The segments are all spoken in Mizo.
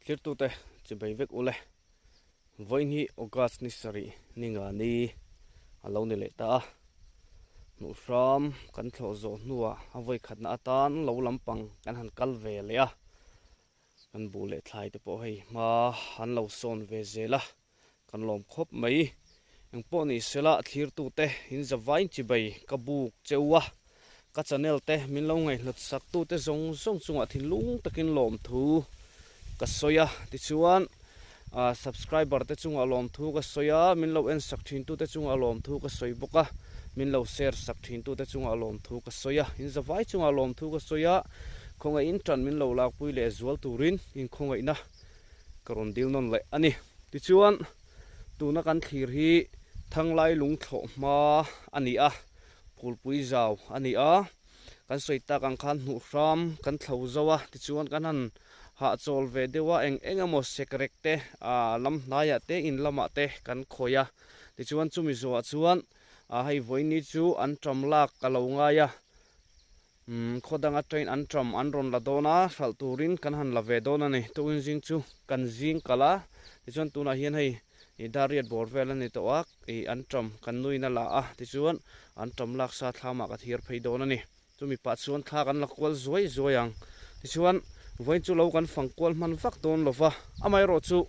Thirtute chibei vek ule. Vawiin hi August ni sarih ni nga ni a lo ni leh ta a. Hmuhhram kan thlawh zawh hnuah a vawi khatna atan lo lampang kan han kal ve leh a. Kan buh leh thlai te pawh hei hma an lo sawn ve zel a, kan lawm khawp mai. Engpawh ni sela thlirtute in zavain chibei ka buk cheu a, ka channel te min lo ngaihhlut sak tute zawng zawng chungah thinlung takin lawmthu ka sawi a. Tichuan subscriber te chungah lawmthu ka sawi a, min lo en sak thin tute chungah lawmthu ka sawi bawk a, min lo share sak thin tute chungah lawmthu ka sawi a, in zavai chungah lawmthu ka sawi a. Khawngaihin tan min lo lakpui leh zual turin inkhawngaihna ka rawn dil nawn leh a ni. Tichuan, tuna kan thlir hi Thanglai lungthlawh hma a ni a, phulpui zau a ni a. Kan sawi tak ang khan hmuh hram kan thlo zo a, tichuan kan han hahchawl ve deuh a, eng eng emaw sekrek te lam hnaiah te in lamah te kan khawih a. Tichuan chumi zawhah chuan hei vawiini chu an ṭam lak ka lo ngai a. Umm khaw danga train an tram an rawn la dawn a, hralh turin kan han la ve dawn a ni. Tukin zing chu kan zing kalh a, tichuan tunah hian hei ih dariat bawr vel a ni tawh a, ih an tram kan nuin a la a, tichuan an tram laksa thlamah ka thir phei dawn a ni. Chumi pah chuan thla kan la kual zuai zuai ang. Tichuan vawiin chu lo kan fang kual hman vak dawn lo va, amaherawhchu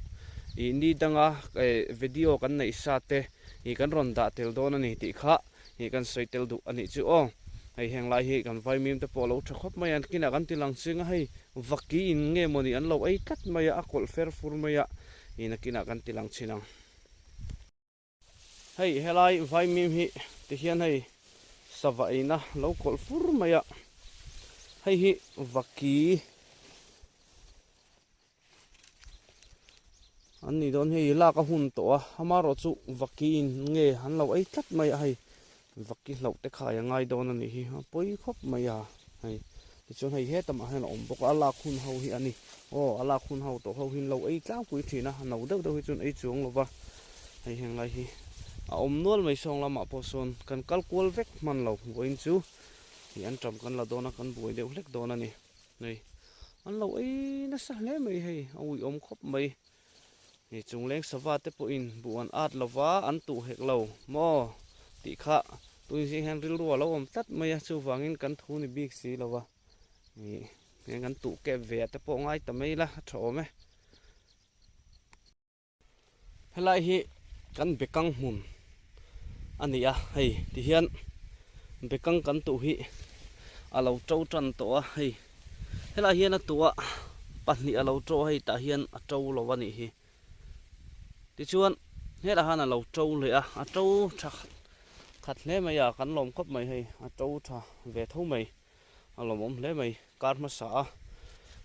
ih ni danga eh video kan neih sa te ih kan rawn dah tel dawn a ni tih kha Hei kan sawi tel duh a nih chu aw. Hei heng lai hi kan vaimim te pawh a lo tha khawp mai a, kinah kan ti lang ching a, hei vaki in nge mawni an lo ei tlat mai a, a kawlh fer fur mai a, ih nakinah kan ti lang chin ang. Hei helai vaimim hi ti hian hei sava eina lo kawlh fur mai a, hei hi vaki. An nih dawn hei lak a hun tawh a amaherawh chu vaki in nge an lo ei tlat mai a hei vaki hlauh te khai a ngai dawn a nih hi a pawi khawp mai a hei tichuan hei hetamah hian a awm bawk a a lak hun ho hi a ni aw a lak hun ho tawh ho hi an lo ei tlangpui thin a a no deuh deuh hi chuan ei chuang lo va hei heng lai hi a awm nual mai sawng lamah pawh sawn kan kal kual vek hman lo vawiin chu ih an ṭam kan la dawn a kan buai deuh hlek dawn a ni. Hei an lo ei nasa hle mai hei a uiawm khawp mai hei chungleng sava te pawhin buh an at lova an tuh hek lo maw tih kha tun zing hian rilru a lo awm tlat mai a chuvangin kan thu ni bik si lo va ih heng kan tuh kep ve ah te pawh ngai ta mai la a tha awm e. Helai hi kan bekang hmun a ni a hei tihian bekang kan tuh hi a lo to tan tawh a hei helai hian a tuh a pahnih a lo to a hei tah hian a to lo a nih hi tichuan helai hian a lo to leh a a to tha khat hle mai a kan lawm khawp mai hei a to tha ve tho mai. A lawmawm hle mai, kar hmasa a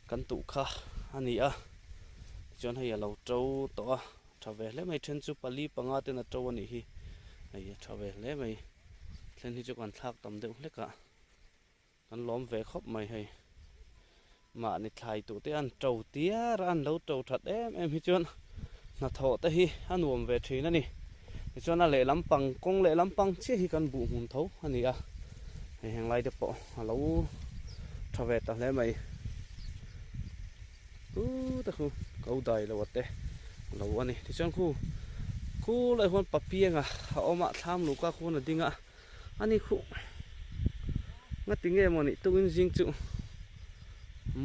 kan tuh kha a ni a, tichuan hei a lo to tawh a, tha ve hle mai, then chu pali panga ten a to a nih hi, hei a tha ve hle mai, thlen hi chu kan thlak tam deuh hlek a, kan lawm ve khawp mai hei, mahni thlai tuh te an to tiar a, an lo to that em em hi chuan hnathawh te hi a nuam ve thin a ni. Tichuan a lehlam pang kawng lehlam pang chiah hi kan buh hmun tho a ni a, hei heng lai te pawh a lo tha ve ta hle mai. Chu te khu ko dai lo a te a lo a ni. Tichuan khu khu lai huan papianga a awm a, thlam luhka khuan a ding a, a ni khuh ngati nge maw nih tukin zing chu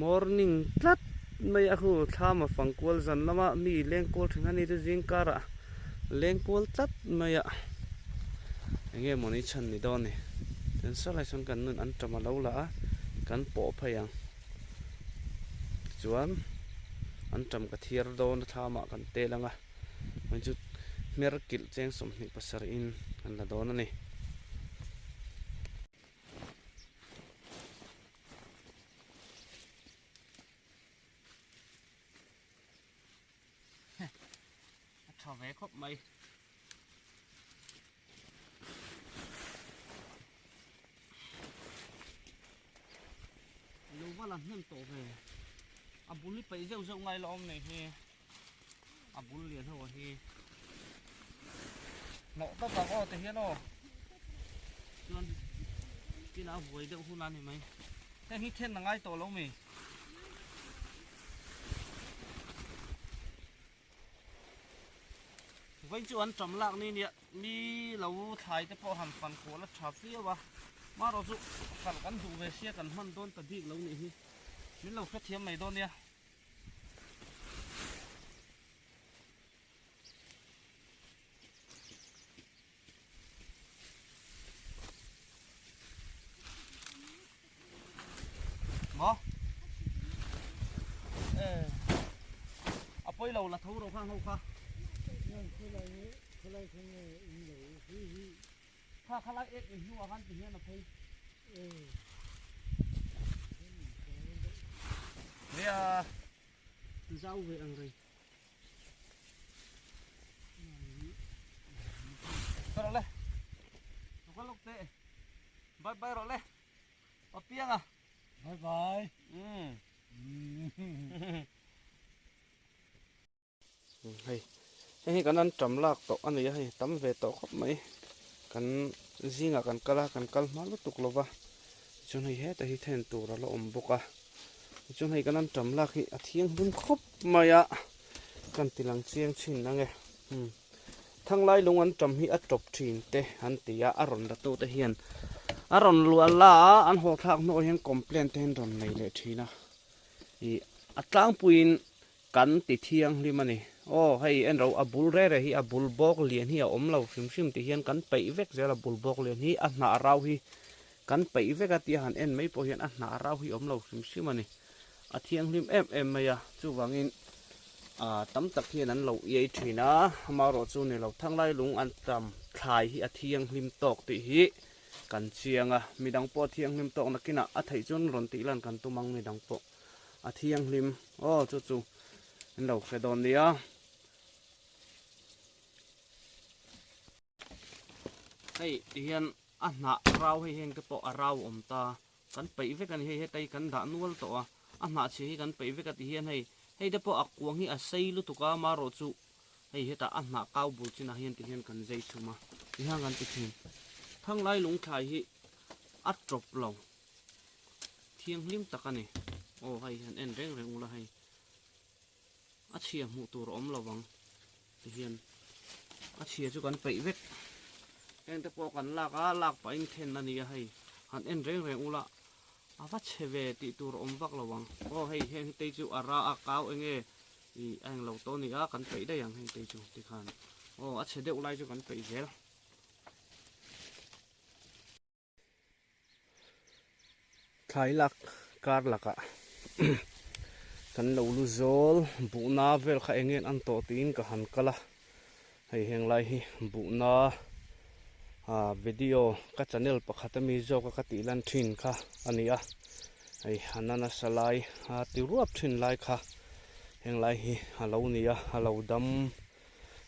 morning tlat mai a khu thlam a fang kual zan lama mi leng kual thin a ni chu zing karah leng kual tlat mai a enge maw ni chhan ni dawn ni chuan saw lai sawn kan nun an ṭam a lo la a kan pawh phei ang tichuan an ṭam ka thiar dawn a thlamah kan tel ang a. Hmai chu hmer kilh cheng 27 in an la dawn a ni. A tha ve khawp mai. Lo va la hnem tawh ve. A bul hi peih zeuh zeuh ngai la awm nei hi. A bul lian ho hi hlauh tak ang aw ti hian aw chuan tin a vuai deuh hun a ni mai heng hi then a ngai tawh lo mi. Vawiin chu an ṭam lak ni nia mi lo thlai te pawh han fan kual a ṭha viau a, marawh chu kal kan duh ve sia kan hman dawn ta bik lo nih hi min lo hrethiam mai dawn nia. Maw? Eh. A pawi lo la tho ro kha ho kha. Kha khalai ek in hnuah khan ti hian a phei. Nia. Zau ve ang rei. Rawh le. Ka lok te. Bye bye rawh le. A piang a. Bye bye. Hei hei hi kan an tam lak tawh a ni a hei tam ve tawh khawp mai kan zingah kan kal a kan kal hma lutuk lo va chuan hei heta hi then tur a la awm bawk a chuan hei kan an tam lak hi a thianghlim khawp mai a kan ti lang chiang thin ang e Thanglai lung an tam hi a tawp thin te an ti a a rawn la tu te hian a rawn luah la a an haw thlak hnuah hian complaint te hian rawn nei leh thin a ih a tlangpuiin kan ti thianghlim a ni aw hei en ro a bul reh reh hi a bul bawk lian hi a awm lo hrim hrim tih hian kan peih vek zel a bul bawk lian hi a hnah rau hi kan peih vek a tia han en mai pawh hian a hnah rau hi a awm lo hrim hrim a ni a thianghlim em em mai a chuvangin ah tam tak hian an lo iai thin a amaherawh chu ni lo thanglai lung an tam thlai hi a thianghlim tawk tih hi kan chiang a midang pawh a thianghlim tawk nakinah a theih chuan rawn tih lan kan tum ang midang pawh. A thianghlim aw chu chu an lo hre dawn nia. Hei ti hian a hnah rau hei heng te pawh a rau awm ta kan peih vek a ni hei hetai kan dah nual tawh a a hnah chhia hi kan peih vek a ti hian hei hei te pawh a kuang hi a sei lutuk a marawh chu hei hetah a hnah kau bul chinah hian ti hian kan zai chhum a ti hian kan ti thin thanglai lungthlai hi a tawp lo. Thianghlim tak a ni. Aw hei han en reng reng ula hei. A chhia hmuh tur a awm lo vang ti hian a chhia chu kan peih vek. Heng te pawh kan lak a, lak pahin then a ni a hei. Han en reng reng ula a va chhe ve tih tur a awm vak lo vang. Aw hei heng hi tei chu a ra a kau enge ih a englo tawh a ni a kan peih daih ang heng tei chu tikhan. Aw a chhe deuh lai chu kan peih zel. Thlai lak kar lakah kan lo lu zawl buhna vel kha eng nge an tawh tiin ka han kal a hei heng lai hi buhna ah video ka channel pakhat ami zawk a ka tih lan thin kha a ni a hei a na nasa lai a ti ruap thin lai kha heng lai hi a lo ni a a lo dam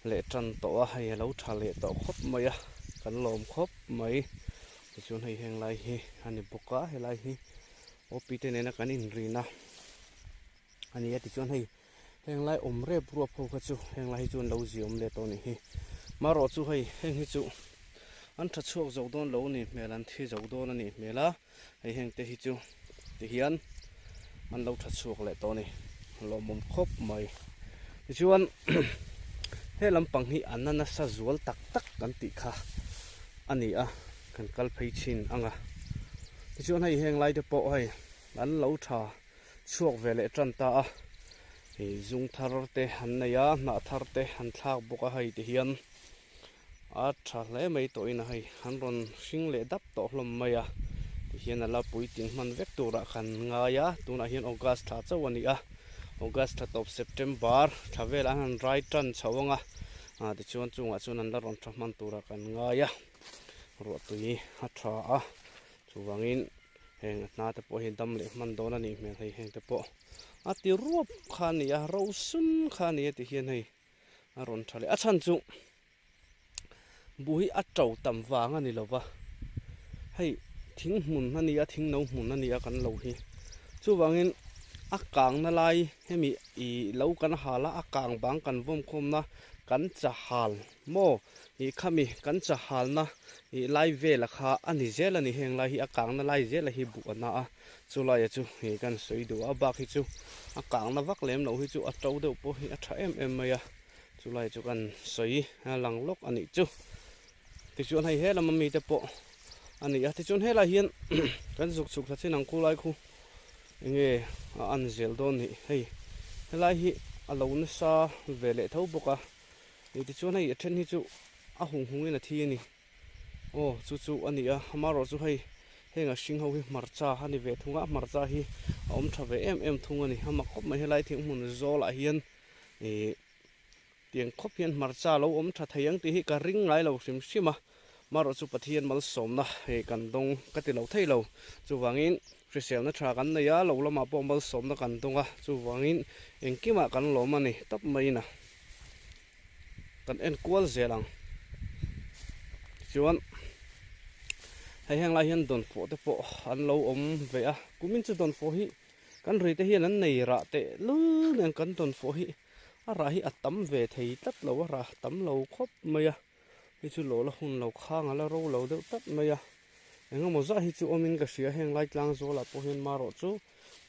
leh tan tawh a hei a lo tha leh tawh khawp mai a kan lawm khawp mai tichuan hei heng lai hi a ni bawk a helai hi OP te nena kan inrin a a ni a tichuan hei heng lai awm rep ruap ho kha chu heng lai hi chu an lo zi awm leh tawh a nih hi marawh chu hei heng hi chu an tha chhuak zo dawn lo a nih hmel an thi zo dawn a nih hmel a hei heng te hi chu tihian an lo tha chhuak leh tawh a ni lawmawm khawp mai tichuan he lampang hi a na nasa zual tak tak kan tih kha a ni a kan kal phei chin ang a tichuan hei heng lai te pawh hei an lo tha chhuak ve leh tan ta a ih zung thar te an nei a hnah thar te an thlak bawk a hei tihian. A tha hle mai tawhin a hei an rawn hring leh dap tawh hlawm mai a tihian a la puitling hman vek turah kan ngai a tunah hian August thla chauh a ni a August thla tawp September thla velah hian an rai tan chho ang a ah tichuan chungah chuan an la rawn tha hman turah kan ngai a ruahtui a tha a chuvangin heng hna te pawh hi dam leh hman dawn a nih hmel hei heng te pawh a ti ruap kha a ni a rosum kha a ni a tihian hei. a rawn tha leh a chhan chu buh hi a to tam vang a ni lo va hei thing hmun a ni a thing no hmun a ni a kan lo hi chuvangin a kang na lai hemi ih lo kan hal a a kang bang kan vawm khawm na kan chahal maw ih khami kan chahal na ih lai vela kha a ni zel a ni heng lai hi a kang na lai zela hi buh a na a. Chu laia chu hei kan sawi duh a bak hi chu a kangna vak lem loh hi chu a to deuh pawh hi a tha em em mai a. Chulai chu kan sawi lang lawk a nih chu. Tichuan hei he lama mite pawh a ni a, tichuan helai hian kan zuk chhuk thla chin ang khu lai khu enge a an zel dawn nih hei helai hi a lo nasa ve leh tho bawk a ni tichuan hei a then hi chu a hung hung in a thi a ni aw chu chu a ni a amaherawh chu hei heng a hring ho hi hmarcha a ni ve thung a hmarcha hi a awm tha ve em em thung a ni a mak khawp mai helai thing hmun zawl ah hian ih Tiang khawp hian hmarcha lo awm tha thei ang tih hi ka ring ngai lo hrim hrim a, marawh chu Pathian malsawmna hei kan dawng ka ti lo thei lo. Chuvangin hriselna tha kan nei a, lo lamah pawh malsawmna kan dawng a, chuvangin engkimah kan lawm a ni tawp maiin a kan en kual zel ang. Tichuan hei heng lai hian dawnfawh te pawh an lo awm ve a, kumin chu dawnfawh hi kan ri te hian an nei rah teh lul nen kan dawnfawh hi A rah hi a tam ve thei tlat lo a rah tam lo khawp mai a hei chu lawla hun lo khang a la ro lo deuh tlat mai a engemaw zah hi chu awmin ka hria heng lai tlang zualah pawh hian marawh chu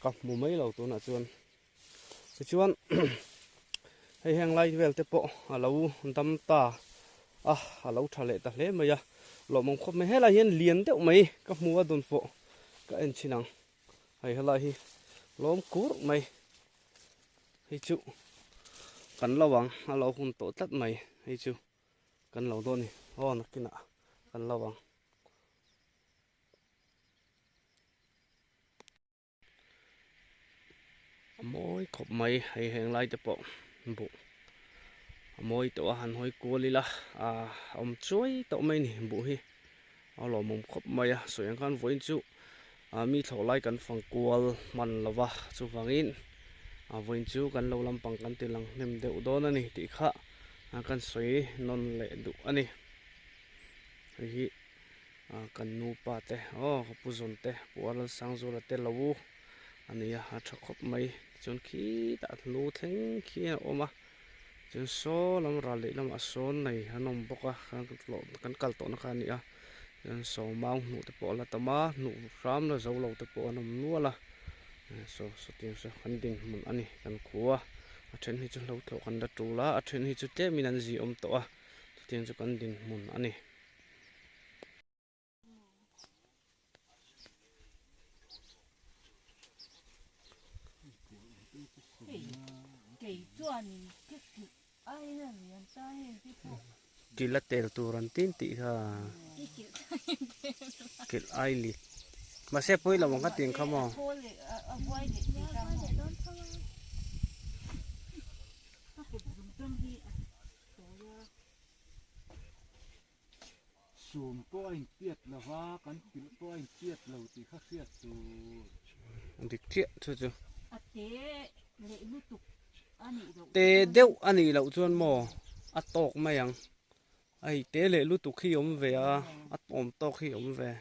ka hmu mai lo tunah chuan tichuan hei heng lai vel te pawh a lo dam ta a a lo tha leh ta hle mai a lawmawm khawp mai helai hian lian deuh mai ka hmu a dawn pawh ka en chhin ang hei helai hi lawm kur mai. Hei chu kan lo ang a lo hun tawh tlat mai hei chu kan lo dawn a ni aw nakinah kan lo ang. A mawi khawp mai hei heng lai te pawh buh a mawi tawh a han hawi kual ila a awm chuai tawh mai a ni buh hi. A lawmawm khawp mai a, sawi ang khan vawiin chu mi thlawh lai kan fang kual hman lo va, chuvangin vawiin chu kan lo lampang kan ti lang hnem deuh dawn a ni tih kha kan sawi nawn leh duh a ni. Hei hi kan nupa te aw ka pu zawn te pu Arlalsangzuala te lo a ni a, a tha khawp mai tichuan khitah lu thleng khi a awm a. Chuan saw lam ral leh lamah sawn nei an awm bawk a kan kal tawhna kha a ni a chuan saw mau hnuh te pawh a la tam a hnuh hram la zo lo te pawh an awm nual a saw sawtiang saw kan dinhmun a ni kan khua a then hi chu hlo thlawh kan la tul a a then hi chu tlemin an zi awm tawh a chutiang chu kan dinhmun a ni. Kil a tel tur an tin tih kha kilh ai li mahse pawi lo ang ka tih ang kha maw. Sum pawh a inpiat lo va, kan pilh pawh a inpiat lo tih kha hriat tur. Dik chiah chu chu. A te leh lutuk a nih loh Te deuh a nih loh chuan maw a tawk mai ang. Hei te leh lutuk hi awm ve a, a awm tawk hi awm ve.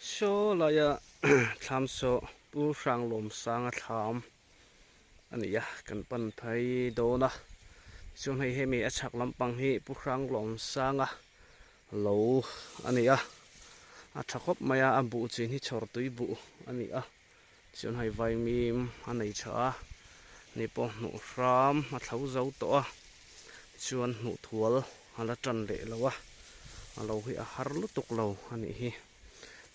Saw laia thlam saw Pu Hranglawmsanga thlam a ni a, kan pan phei dawn a, tichuan hei hemi a chhak lampang hi Pu Hranglawmsanga lo a ni a, a tha khawp mai a, a buh chin hi chhawr tui buh a ni a, tichuan hei vaimim a nei tha a, ni pawh hnuh hram a thlo zo tawh a, tichuan hnuh thual a la tan leh lo a, a lo hi a har lutuk lo a nih hi.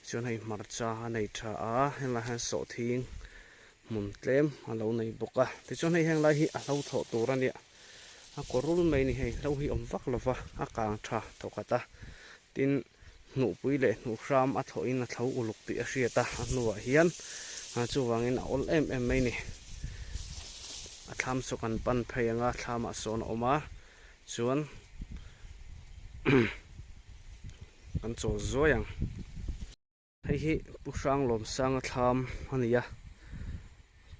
Chuan hei hmarcha a nei tha a, helai hian sawhthing hmun tlem a lo nei bawk a. Tichuan hei henglai hi a hlo thawh tur a nia, a kaw rul mai a ni hei, hlo hi awm vak lo va, a kang tha thawkhat a. Tin, hnuhpui leh hnuhhram a thawhin a thlo uluk tih a hriat a, a hnuah hian chuvangin a awl em em mai a ni. A thlam saw kan pan phei ang a, thlamah sawn a awm a. Chuan kan chawl zuai ang. Hei hi Pu Hranglawmsanga thlam a ni a,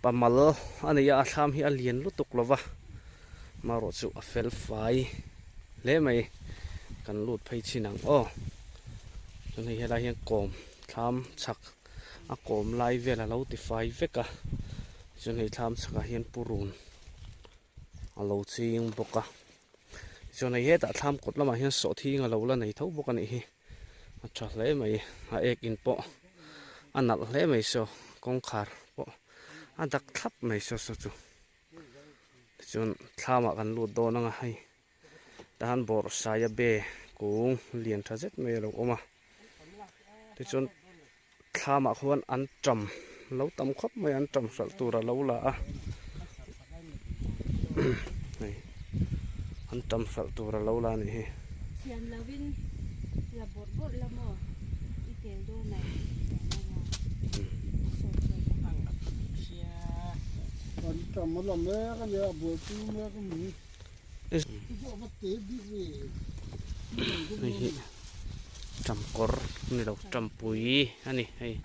pamal a ni a, a thlam hi a lian lutuk lo va. Marawh chu a fel fai hle mai kan lut phei chin ang aw chuan hei helai hian kawm thlam chhak a kawm lai vel a lo ti fai vek a chuan hei thlam chhak ah hian purun a lo ching bawk a chuan hei hetah thlam kawt lamah hian sawhthing a lo la nei tho bawk a nih hi a tha hle mai a ek in pawh a nalh hle mai saw kawngkhar pawh a dak thlap mai saw saw chu. Tichuan thlamah kan lut dawn anga hei tahan bawrh saia be kung lian tha zet mai a lo awm a tichuan thlamah khuan an tam lo tam khawp mai an tam hralh tur a lo la a hei an tam hralh tur a lo la a nih hi. Thian lovin la bawrh bawrh la maw i tel dawn a Hei hi ṭamkawr ni lo ṭampui a ni hei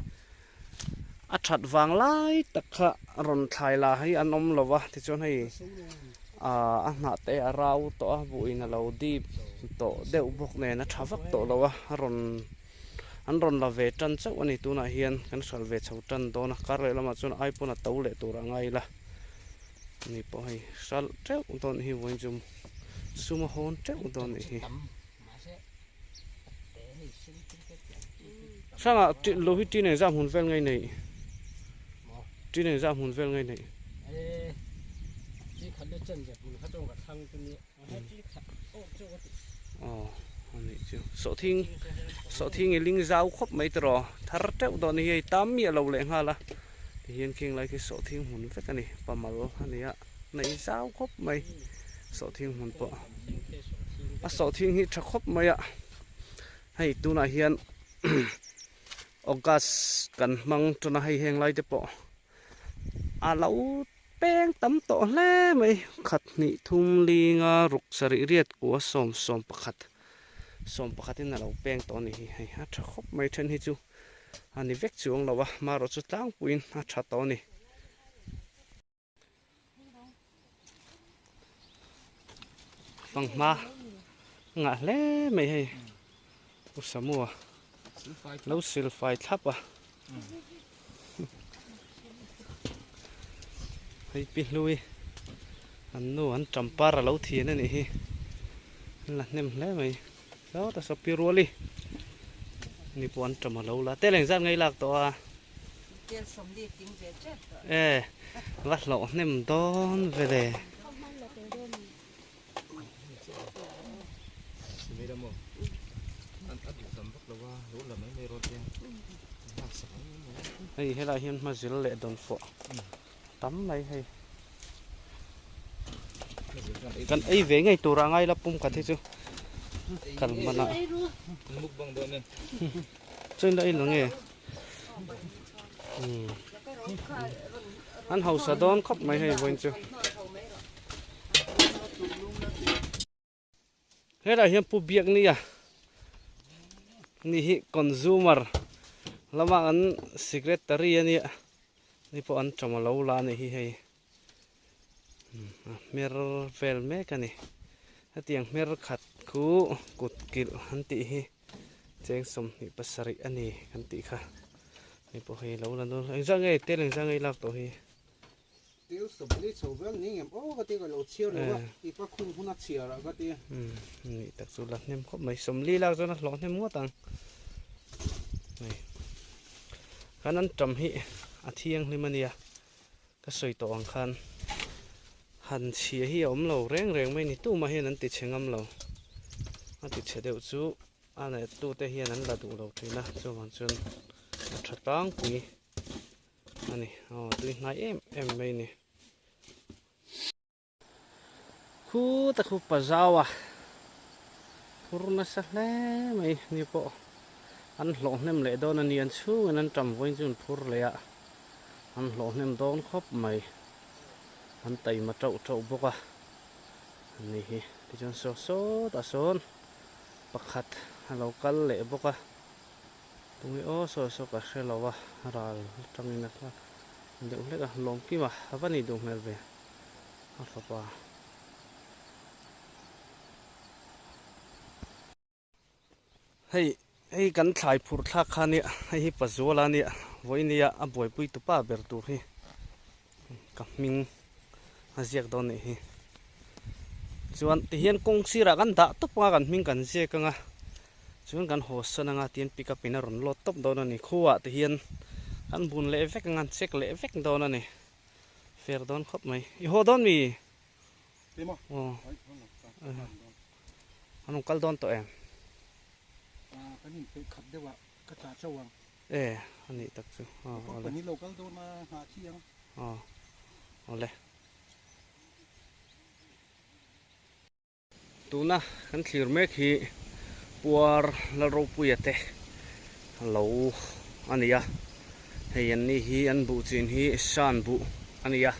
a ṭhat vang lai tak kha rawn thlai la hi an awm lo va tichuan hei ah a hnah te a rau tawh a buhin a lo dip tawh deuh bawk nen a ṭha vak tawh lo a a rawn. An rawn la ve tan chauh a ni. Tunah hian kan hral ve chho tan dawn a, kar leh lamah chuan ai pawn a to leh tur a ngai la. Ni pawh hei hral teuh dawn hi vawiin chu sum a hawn teuh dawn nih hi. Hrangah lo hi ṭin engzah hmun vel ngei nei? Ṭin engzah hmun vel ngei nei? Aw a nih chu sawhthing sawhthing i ling zau khawp mai tiraw thar teuh dawn hi hei tam miah lo leh nghal a tihian khing lai khi sawhthing hmun vek a ni pamal a ni a nei zau khawp mai sawhthing hmun pawh a sawhthing hi tha khawp mai a hei tunah hian august kan hmang tana hei heng lai te pawh a lo Peng tam tawh hle mai khat hnih thum linga ruk sarih riat kua sawm sawm pakhat sawm pakhatin a lo peng tawh a ni hi hei a tha khawp mai then hi chu a ni vek chuang lo a marawh chu tlangpuiin a tha tawh a ni. Fanghma ngah hle mai hei u Samua lo silfai thlap a. Hei pi hlui an nu an tampar a lo thian a nih hi an la hnem hle mai sawta saw pi ruali ni pawh an tam a lo la tel engzat nge i lak tawh a e va hlawh hnem dawn vele. Hei helai hian hma zil leh dawn fawh tam mai hei kan ei ve ngei tur a ngai la pum khat hi chu kal man ah chuan la ei lo nge an hausa dawn khawp mai hei vawiin chu. Helai hian Pu Biaknia ni hi consumer lama an secretary a nia ni pawh an tawm a lo la a nih hi hei a hmer vel mek a ni hetiang hmer khat khu kut kilh an tih hi cheng 27 a ni kan tih kha ni pawh hei lo la dawn engzah nge tel engzah nge i lak tawh hi. Tel sawmli chho vel ni ngem aw ka ti ka lo chhiar lo a i ka khung hun a chhiar ah ka ti. Umm nih tak chu la hnem khawp mai 40 lak chuan a hlawh hnem ngawt ang hei khan an tam hi a thianghlim a nia ka sawi tawh ang khan han chhia hi a awm lo reng reng mai ni tumah hian an ti chhe ngam lo a ti chhe deuh chu a nehtute hian an la duh lo thin a chuvang chuan a tha tlangpui. a ni aw tui hnai em em mai a ni khuta khu pa zau a phur nasa hle mai ni pawh an hlawh hnem leh dawn a ni an chhungin an tam vawiin chu an phur leh a an hlawh hnem dawn khawp mai an taima tauh tauh bawk a ani hi tichuan saw sawtah sawn pakhat a lo kal leh bawk a. Tunge aw sawi saw ka hre lo a, ral atangin a kal deuh hlek a, lawmkim a, a va nih duh hmel ve a fapa. Hei hei kan thlai phurh thlak kha nia hei hi Pazuala nia vawinia a buaipui tupa ber tur hi ka hming a ziak dawn nih hi chuan tihian kawng sirah kan dah tawp anga kan hming kan ziak anga chuan kan haw san anga tihian pick up in a rawn load tawp dawn a ni khuaah tihian kan bun leh vek anga an check leh vek dawn a ni fair dawn khawp mai i haw dawn mi aw an rawn kal dawn tawh em kan inpeih khat deuh a ka tla chauh ang e a nih tak chu aw awle kan lo kal dawn a nghah chi ang aw awle tuna kan thlir mek hi puar Lalropuia te lo a ni a hei an ni hi an buh chin hi san buh a ni a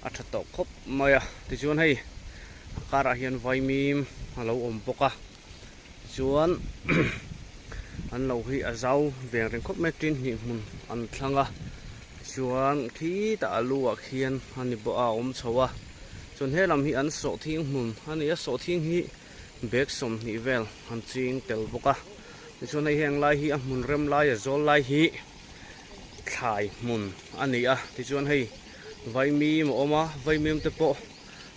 a tha tawh khawp mai a tichuan hei a karah hian vaimim a lo awm bawk a tichuan an lo hi a zau veng reng khawp mai a tin hnih hmun an thlang a tichuan khitah a lu ah khian a ni bawk a a awm chho a chuan he lam hi an sawhthing hmun a ni a sawhthing hi bag 20 vel an ching tel bawk a tichuan hei heng lai hi a hmun rem lai a zawl lai hi thlai hmun a ni a tichuan hei vaimim a awm a vaimim te pawh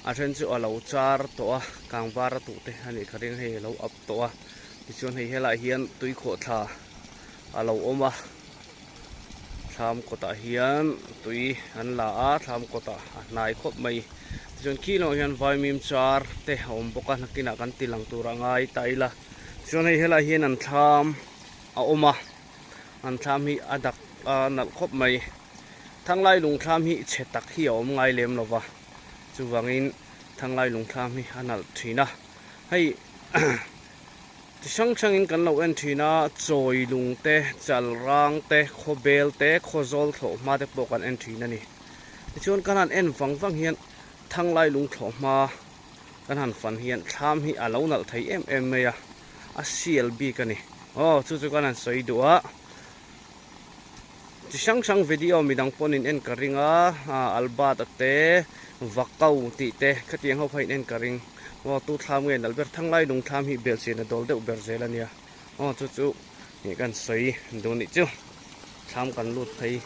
a then chu a lo char tawh a kangvar a tuh te a nih ka ring hei a lo up tawh a tichuan hei helaiah hian tui khawhthla a lo awm a thlam kawtah hian tui an la a thlam kawtah a hnai khawp mai tichuan khi lamah hian vaimim char te a awm bawk a nakinah kan ti lang tur a ngai ta ila tichuan hei helaiah hian an thlam a awm a an thlam hi a dak a nalh khawp mai thanglai lung thlam hi chhe tak hi a awm ngai lem lo va chuvangin thanglai lung thlam hi a nalh thin a hei Chi hrang hrangin kan lo en thin a, chawi lung te, chal rang te, khawbel te, khawzawl thlawh hma te pawh kan en thin a ni. Tichuan kan han en vang vang hian thanglai lung thlawh hma kan han fan hian thlam hi a lo nalh thei em em mai a, a sial bik a ni. Aw chu chu kan han sawi duh a, chi hrang hrang video midang pawn in en ka ring a, Albert-a te, Vakau tih te khatiang ho kha in en ka ring. Aw tu thlam nge nalh ber thanglai lung thlam hi bel chian a dawl deuh ber zel a nia. Aw chu chu nih kan sawi duh nih chu thlam kan lut phei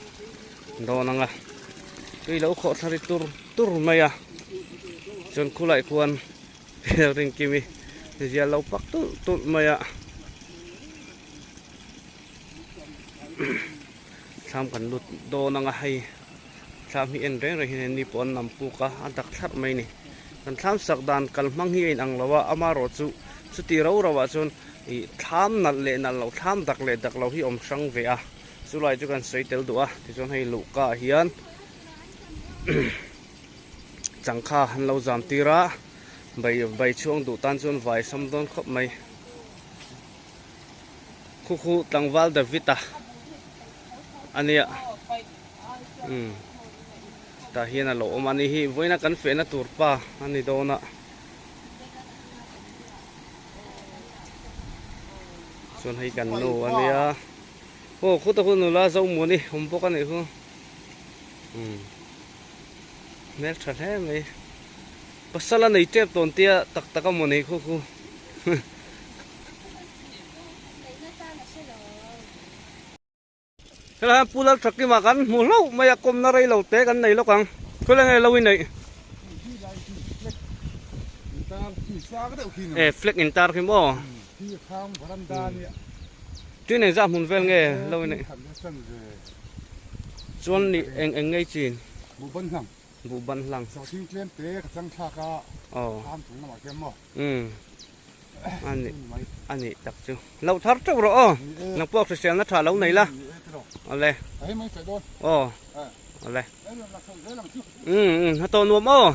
dawn ang a. Tui lo khawh thla ri tur tur mai a. Chuan khulai khuan bel rin kimi zial lo pak tulh tulh mai a. Thlam kan lut dawn ang a hei. Thlam hi en reng reng hian ni pawh an nam puk a, a dak thlarh mai a ni. Kan thlam sak dan kal hmang hi a inang lo a, amaherawh chu chuti ro ro ah chuan ih thlam nalh leh nalh loh, thlam dak leh dak loh hi awm hrang ve a, chu lai chu kan sawi tel duh a, tichuan hei luhka ah hian changkha an lo zam tir a, bai bai chhuang duh tan chuan vai sam dawn khawp mai. Khu khu tlangval David a a nia. Umm tah hian a lo awm a ni hi vawiina kan fehna tur pa a ni dawn a chuan hei kan nu a nia aw khuta khu nula Zomuani awm bawk a nih khu umm hmel tha hle mai pasal a nei tep tawn tia tak tak a maw nei khu khu. Helai hian Pu Lalthakima kan hmu hlauh mai a, kawmna rei lo te kan nei lawk ang. Khawilai nge lo i neih? E flag in tar khi maw? Tin engzah hmun vel nge lo i neih? Chuan ni eng eng ngei chin? Buhban hlang. Aw. Umm ani ani tak chu lo thar teuh rawh aw nang pawh hriselna tha lo nei la awle aw awle umm umm a tawh nuam aw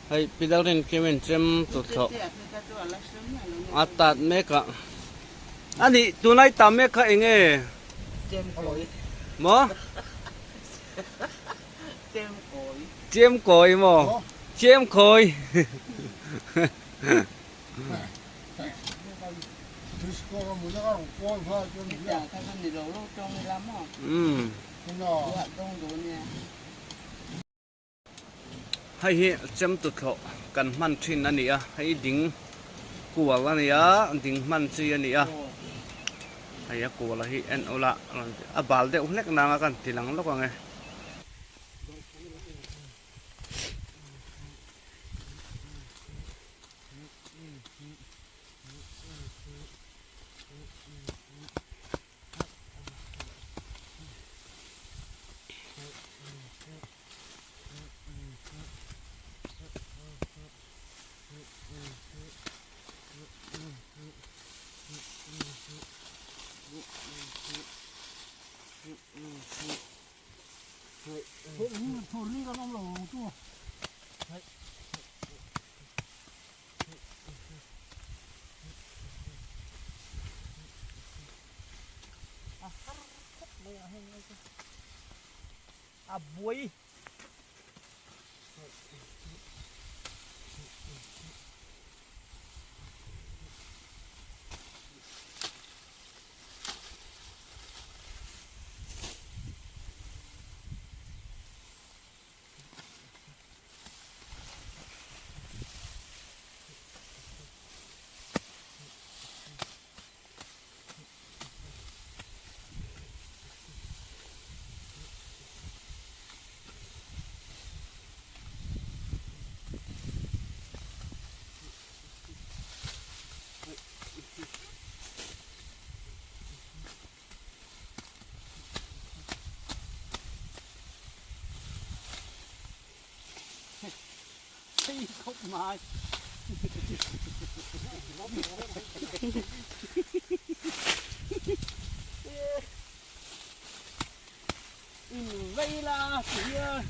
hei pillar in kemin chem tuthlawh a tat mek a ani tunai ta mek kha eng nge maw. Chem kawi maw? Chem kawi. Hei hi chemtuthlawh kan hman thin a ni a, hei ding kual a ni a, ding hman chi a ni a, hei a kual a hi en ula a bal deuh hlek nang a kan ti lang lawk ang e. A buai. Hei khawp mai. In vei la ti hian.